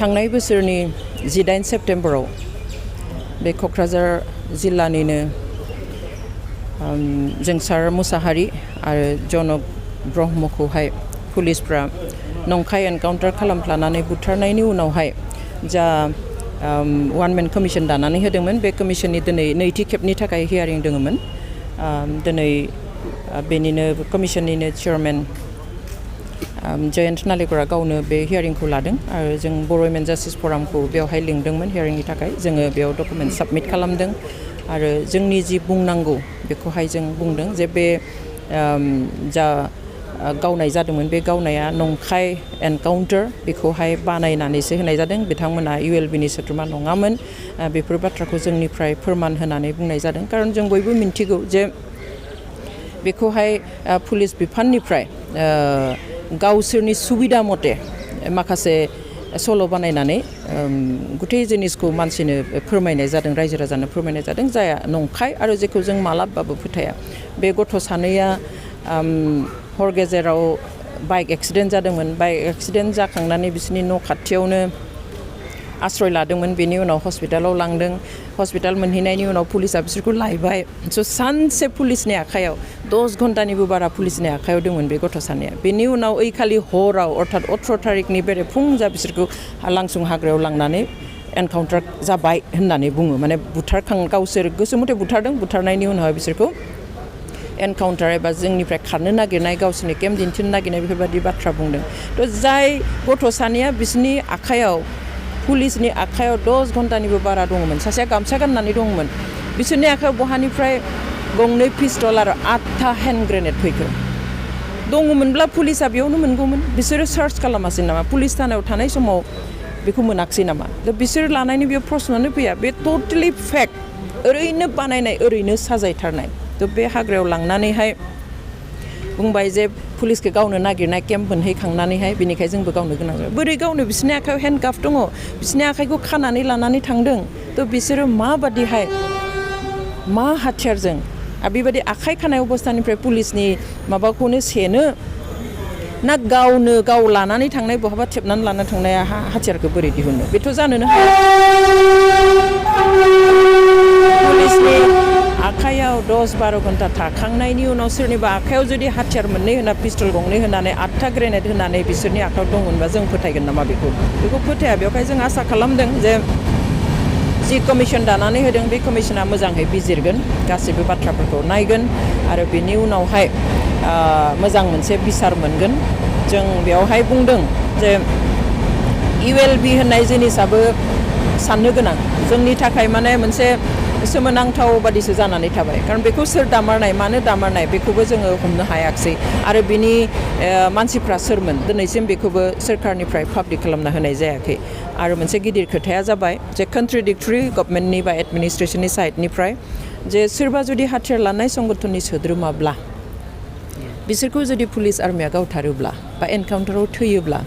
थांनाय बोसोरनि 18 सेप्टेम्बराव बे क'क्राझार जिल्लानिनो जंसार मुसाहारी आरो जनक ब्रह्मखौहाय पुलिसफ्रा नंखाय एनकाउन्टार खालामफ्लानानै बुथारनायनि उनावहाय जा वान मेन कमिसन दानानै होदोंमोन बे कमिसननि दिनै नैथि खेबनि थाखाय हियारिं दङमोन दिनै बेनिनो कमिसननिनो चेयारमेन जयन्त नालेकरा गावनो बे हियारिंखौ लादों आरो जों बर' वुमेन जास्टिस फरामखौ बेवहाय लिंदोंमोन हियारिंनि थाखाय जोङो बेयाव डकुमेन्ट साबमिट खालामदों आरो जोंनि जि बुंनांगौ बेखौहाय जों बुंदों जे बे जा गावनाय जादोंमोन बे गावनाया नंखाय एनकाउन्टार बेखौहाय बानायनानैसो होनाय जादों बिथांमोना ULBनि सोद्रोमा नङामोन बेफोर बाथ्राखौ जोंनिफ्राय फोरमान होनानै बुंनाय जादों खारन जों बयबो मिन्थिगौ जे बेखौहाय पुलिस बिफाननिफ्राय गावसोरनि सुबिदा मथे माखासे सल' बानायनानै गुथै जिनिसखौ मानसिनो फोरमायनाय जादों रायजो राजानो फोरमायनाय जादों जाया नंखाय आरो जेखौ जों मालाबाबो फोथाया बे गथ' सानैया हर गेजेराव बाइक एक्सिडेन्ट जादोंमोन बाइक एक्सिडेन्ट जाखांनानै बिसोरनि न' खाथियावनो आश्रय लादोंमोन बेनि उनाव हस्पिटालाव लांदों हस्पिटाल मोनहैनायनि उनाव पुलिसा बिसोरखौ लायबाय स' सानसे पुलिसनि आखायाव 10 घन्टानिबो बारा पुलिसनि आखायाव दंमोन बे गथ' सानैया बेनि उनाव ओइखालि हराव अर्थात 18 तारिखनि बेरेफुंजा बिसोरखौ लांसुं हाग्रायाव लांनानै एनकाउन्टार जाबाय होननानै बुङो माने गावसोर गोसो मथे बुथारदों बुथारनायनि उनाव बिसोरखौ एनकाउन्टार एबा जोंनिफ्राय खारनो नागिरनाय गावसोरनि केम्प दिन्थिनो नागिरनाय बेफोरबायदि बाथ्रा बुंदों थ' जाय गथ' सानैया बिसोरनि आखायाव पुलिसनि आखायाव 10 घन्टानिबो बारा दङमोन सासेया गामसा गाननानै दङमोन बिसोरनि आखायाव बहानिफ्राय गंनै पिस्तल आरो 8था हेन्ड ग्रेनेड फैखो दङमोनब्ला पुलिसा बेयावनो मोनगौमोन बिसोरो सार्च खालामासै नामा पुलिस थानायाव थानाय समाव बेखौ मोनाखसै नामा दा बिसोर लानायनि बेयाव प्रश्नआनो फैया बे टटेलि फेक्ट ओरैनो बानायनाय ओरैनो साजायथारनाय थ' बे हाग्रायाव लांनानैहाय बुंबाय जे पुलिसखौ गावनो नागिरनाय केम्प मोनहैखांनानैहाय बेनिखाय जोंबो गावनो गोनां जाबाय बोरै गावनो बिसोरनि आखायाव हेन्डकाफ दङ बिसोरनि आखाइखौ खानानै लानानै थांदों थ' बिसोरो माबादिहाय मा हाथियारजों आरो बेबायदि आखाइ खानाय अबस्थानिफ्राय पुलिसनि माबाखौनो सेनो ना गावनो गाव लानानै थांनाय बहाबा थेबनानै लाना थांनाय हाथियारखौ बोरै दिहुननो बेथ' जानोनो हाया पुलिसनि आखायाव 10-12 घन्टा थाखांनायनि उनाव सोरनिबा आखायाव जुदि हाथियार मोननै होना पिस्तल गंनै होनानै 8था ग्रेनेड होनानै बिसोरनि आखायाव दंमोनबा जों फोथायगोन नामा बेखौ फोथाया बेवहाय जों आसा खालामदों जे जि कमिसन दानानै होदों बे कमिसना मोजाङै बिजिरगोन गासैबो बाथ्राफोरखौ नायगोन आरो बेनि उनावहाय मोजां मोनसे बिसार मोनगोन जों बेवहाय बुंदों जे ULB होननाय जिनिसाबो साननो गोनां जोंनि थाखाय माने मोनसे सोमोनांथाव बादिसो जानानै थाबाय खारन बेखौ सोर दामारनाय मानो दामारनाय बेखौबो जोङो हमनो हायाखसै आरो बिनि मानसिफ्रा सोरमोन दिनैसिम बेखौबो सोरखारनिफ्राय पाब्लिक खालामना होनाय जायाखै आरो मोनसे गिदिर खोथाया जाबाय जे कन्ट्राडिक्टरि गभर्नमेन्टनि बा एडमिनिस्ट्रेशननि साइडनिफ्राय जे सोरबा जुदि हाथियार लानाय संगठननि सोद्रोमाब्ला बिसोरखौ जुदि पुलिस आर्मिया गावथारोब्ला बा एनकाउन्टाराव थैयोब्ला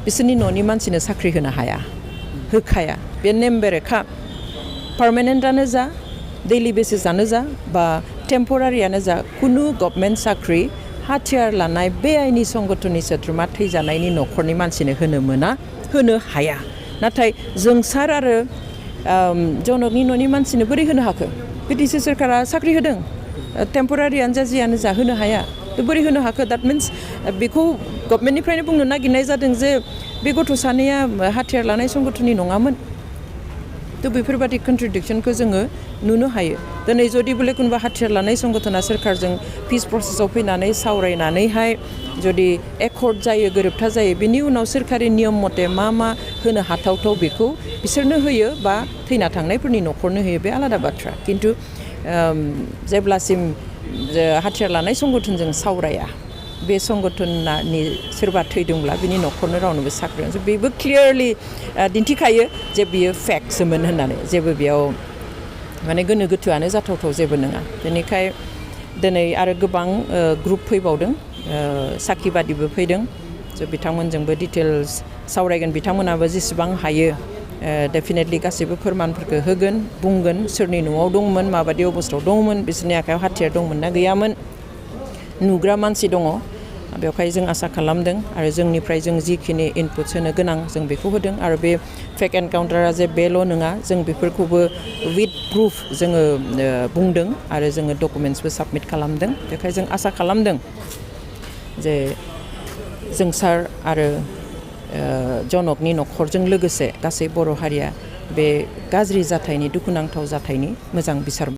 बिसोरनि न'नि मानसिनो साख्रि होनो हाया होखाया बे नेम बेरेखा पार्मानेन्टआनो जा डेइलि बेसिसआनो जा बा टेम्परारियानो जा कुनु गभर्नमेन्ट साख्रि हाथियार लानाय बेआइनि संगठननि सोद्रोमा थैजानायनि न'खरनि मानसिनो होनो मोना होनो हाया नाथाय जोंसार आरो जनकनि न'नि मानसिनो बोरै होनो हाखो बिटिसि सोरखारा साख्रि होदों टेम्परारियानो जा जियानो जा होनो हाया बोरै होनो हाखो द्याट मिन्स बेखौ गभर्नमेन्टनिफ्रायनो बुंनो नागिरनाय जादों जे बे गथ' सानैया हाथियार लानाय संगठननि नङामोन थ' बेफोरबादि कन्ट्राडिक्सनखौ जोङो नुनो हायो दिनै जुदि बले कोनबा हाथियार लानाय संगठना सोरखारजों पिस प्रसेसआव फैनानै सावरायनानैहाय जुदि एकर्ड जायो गोरोबथा जायो बिनि उनाव सोरखारि नियम मथे मा होनो हाथावथाव बेखौ बिसोरनो होयो बा थैना थांनायफोरनि न'खरनो होयो बे आलादा बाथ्रा खिन्थु जेब्लासिम हाथियार लानाय संगठनजों सावराया बे संगठननि सोरबा थैदोंब्ला बिनि न'खरनो रावनोबो साख्रि बेबो क्लियारलि दिन्थिखायो जे बियो फेक्टसोमोन होननानै जेबो बेयाव माने गोनो गोथोआनो जाथावथाव जेबो नङा बेनिखाय दिनै आरो गोबां ग्रुप फैबावदों साखि बादिबो फैदों ज' बिथांमोनजोंबो डिटेल्स सावरायगोन बिथांमोनाबो जेसेबां हायो डेफिनेटलि गासैबो फोरमानफोरखौ होगोन बुंगोन सोरनि न'आव दंमोन माबायदि अबस्थायाव दंमोन बिसोरनि आखायाव हाथियार दंमोन ना गैयामोन नुग्रा मानसि दङ बेवहाय जों आसा खालामदों आरो जोंनिफ्राय जों जिखिनि इनपुट्स होनो गोनां जों बेखौ होदों आरो बे फेक एनकाउन्टारा जे बेल' नङा जों बेफोरखौबो विथ प्रुफ जोङो बुंदों आरो जोङो डकुमेन्ट्सबो साबमिट खालामदों बेखायनो जों आसा खालामदों जे जोंसार आरो जनकनि न'खरजों लोगोसे गासै बर' हारिया बे गाज्रि जाथायनि दुखुनांथाव जाथायनि मोजां बिसार